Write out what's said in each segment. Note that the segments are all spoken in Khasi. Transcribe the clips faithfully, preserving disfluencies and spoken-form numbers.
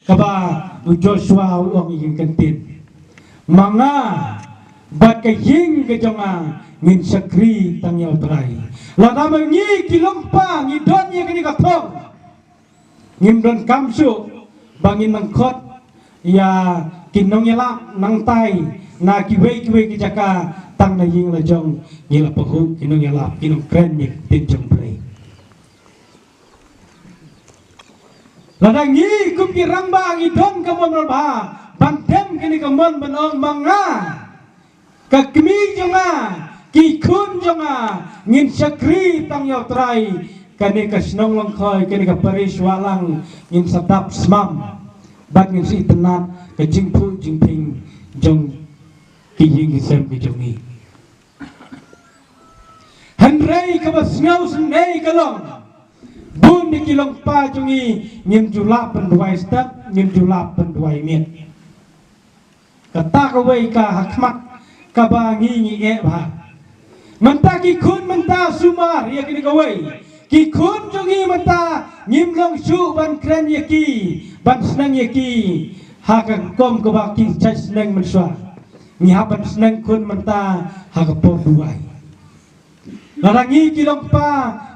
Kaba u Joshua u ong ïa ka ktien, ma nga bad ka ïing ka jong nga ngin shakri tang ïa u Trai. Lada ma ngi ki longpa ngi don ïa kane ka thong, ngim donkam shuh ba ngin nang khot ïa ki nongïalap nangtai na kiwei kiwei ki jaka, tang na ïing la jong ngi la pahuh ki nongïalap, ki nongkren ïa ka ktien jong U Blei. Lada ngi kum ki rangbah ngi don ka mon ba ban dem kane ka mon ban ong ma nga, ka kmie jong nga, ki khun jong nga ngin shakri tang ïa U Trai, kane ka shnong Longkhoi, kane ka parish Wahlang ngin sa dap smam bad ngin sa itynnad ka jingphuh jingphieng jong ki ïing ki sem ki jong ngi. Hynrei kaba sngewsynei ka long, bun na ki longpa jong ngi ngim ju lah ban duwai step, ngim ju lah ban duwai miet. Kata kawei ka ha khmat kaba ngi ngi eh bha. Mynta ki khun mynta sumar ïa kane kawei. Ki khun jong ngi mynta ngim long shuh ban kren ïa ki, ban sneng ïa ki ha ka rukom kaba ki shait sneng mynshuwa. Ngi hap ban sneng khun mynta ha ka por duwai. Lada ngi ki longpa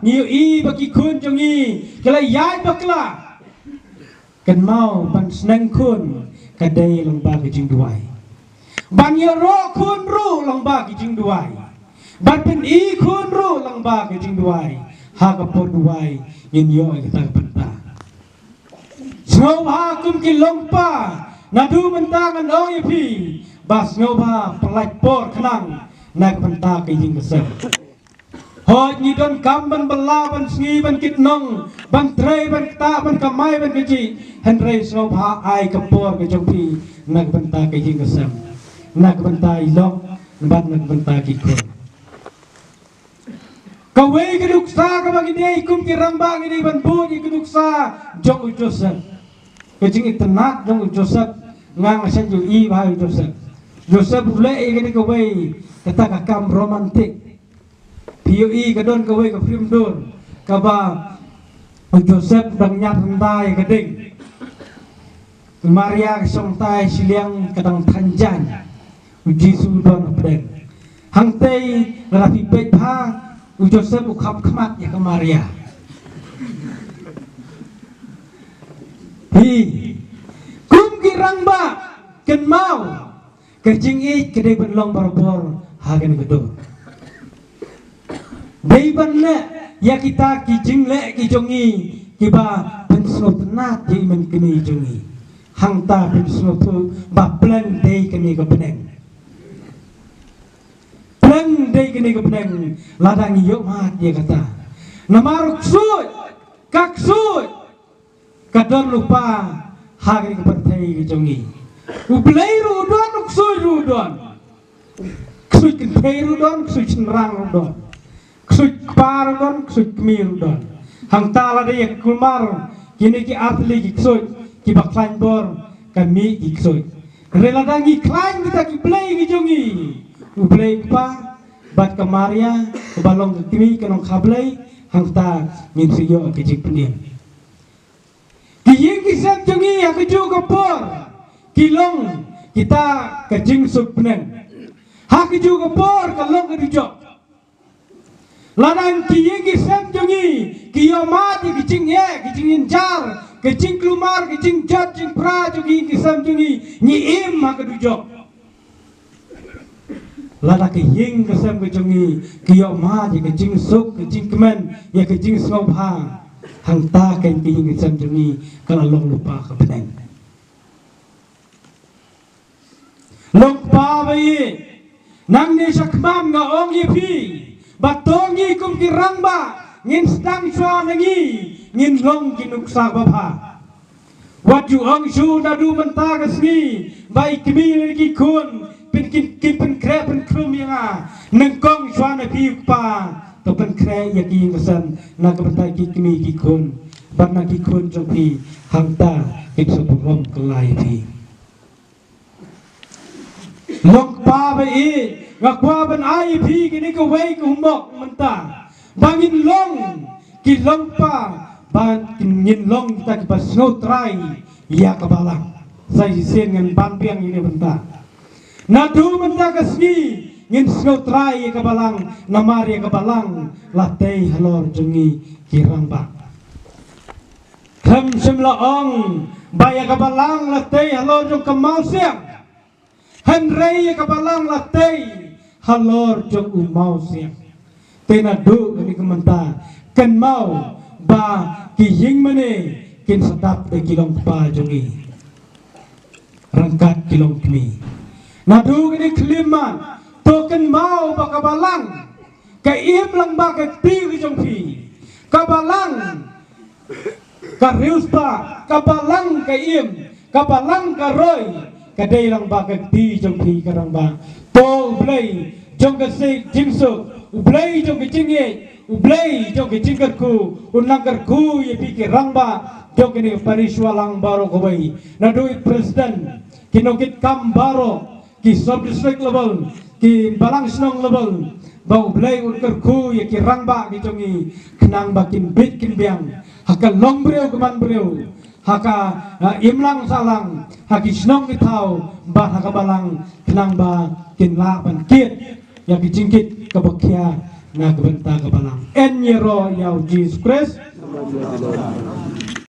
ngi ïohi ba ki khun jong ngi ki la ïaid bakla, kynmaw ban sneng khun ka dei lyngba ka jingduwai. Ban ïaroh khun ruh lyngba ka jingduwai. Ban pyni khun ruh lyngba ka jingduwai. Ha ka por duwai ngin ïoh ïa kata ka bynta. Sngewbha kum ki longpa, naduh mynta ngan ong ïa phi ba sngewbha pyllait por khnang na ka bynta ka ïing ka sem. Hooid, ngi donkam ban bylla, ban sngi, ban kit nong, ban trei, ban ktah, ban kamai, ban kajih. Hynrei sngewbha ai ka por ka jong phi na ka bynta ka ïing ka sem, na ka bynta i lok bad na ka bynta ki khun. Kawei ka nuksa kaba ngi dei kum ki rangbah ngi dei ban bud ïa ka nuksa jong u Joseph. Ka jingitynnad jong u Joseph, nga nga sngewthuh ïa u Joseph. Joseph u leh ïa kane kawei kata ka kam romantic. Phi ïohi ka don kawei ka phlim dur kaba u Joseph dang ñiad rynda ïa ka ding. Maria ka shong tai shiliang ka dang thaiñ jaiñ. U Jisu u don hapdeng. Hangtei lada phi peit bha, u Joseph u khap khmat ïa ka Maria. Phi kum ki rangbah, kynmaw ka jingïeit ka dei ban long barabor ha kane ka dur. Dei ban leh ïa kita ki jingleh ki jong ngi kiba pynsngewtynnad ïa i mei i kmie jong ngi. Hangta pynsngewthuh ba pleng dei kane ka bneng. Pleng dei kane ka bneng lada ngi ïohmad ïa kata. Namar u ksuid, ka ksuid ka don lypa ha kane ka pyrthei ka jong ngi. U Blei ruh u don, u ksuid ruh u don. Ksuid kynthei ruh u don, ksuid shynrang ruh u don. Ksuid kpa ruh u don, ksuid kmie ruh u don. Hangta lada ïa kulmar kine ki artylli ki ksuid kiba khlaiñ bor, ka mih ki ksuid. Hynrei lada ngi khlaiñ kita ki blei ki jong ngi, u Blei Kpa bad ka Maria kaba long ka kmie ka nongkha Blei, hangta ngin sa ïoh ka jingpynim. Ki ïing ki sem jong ngi ha kajuh ka por ki long kita ka jingsuk bneng. Ha kajuh ka por ka long ka dujok. Lada ki ïing ki sem jong ngi ki ïohmad ïa ka jingeh, ka jingjynjar, ka jingkulmar, ka jingjot jingphra jong ki ïing ki sem jong ngi, ngi im ha ka dujok. Lada ka ïing ka sem ka jong ngi ki ïohmad ïa ka jingsuk, ka jingkmen, ïa ka jingsngewbha, hangta kein ka ïing ka sem jong ngi ka la long lypa ka bneng. Long kpa ba ïeit, nangne shakhmat nga ong ïa phi ba to ngi kum ki rangbah ngin sdang shuwa na ngi, ngin long ki nuksa babha. Wat ju ong shuh naduh mynta ka sngi ba i kmie ne ki khun pyn kin, kin pynkhreh pynkhlum ïa nga. Nyngkong shuwa na phi u kpa, to pynkhreh ïa ki ïing ka sem na ka bynta ki kmie ki khun, bad na ki khun jong phi, hangta kin sa burom kylla ïa phi. Long kpa ba ïeit, nga kwah ban ai ïa phi kane kawei ka homework mynta, ba ngin long ki longpa, ba ngin long kita kiba sngewtrai ïa ka balang. Sa shisien ngan ban biang ïa kane ka bynta. Naduh mynta ka sngi ngin sngewtrai ïa ka balang, namar ïa ka balang la tei halor jong ngi ki rangbah. Khlem shym la ong ba ïa ka balang la tei halor jong ka Mawsiang. Hynrei ïa ka balang la tei halor jong u Mawsiang. Te naduh kane ka mynta, kynmaw ba ki ïing mane kin sa dap da ki longkpa jong ngi, ryngkat ki longkmie. Naduh kane ka khyllipmat, to kynmaw ba ka balang ka im lang bad ka kti ka jong phi. Ka balang ka riewspah, ka balang ka im, ka balang ka roi, ka dei lang bad ka kti jong phi ka rangbah. To U Blei jong ka sik jingsuk, U Blei jong ka jingïeit, U Blei jong ka jingkyrkhu, un nang kyrkhu ïa phi ki rangbah jong kane ka parish Walang baroh kawei. Naduh i president, ki nongkitkam baroh, ki sub district level, ki balang shnong level, ba U Blei un kyrkhu ïa ki rangbah ki jong ngi, khnang ba kin bit kin biang ha ka longbriew ka manbriew, ha ka, ha imlang sahlang, ha ki shnong ki thaw, bad ha ka balang, khnang ba kin lah ban kit ïa ki jingkit kaba khia na ka bynta ka balang. Yn ïaroh ïa U Jisu Khrist.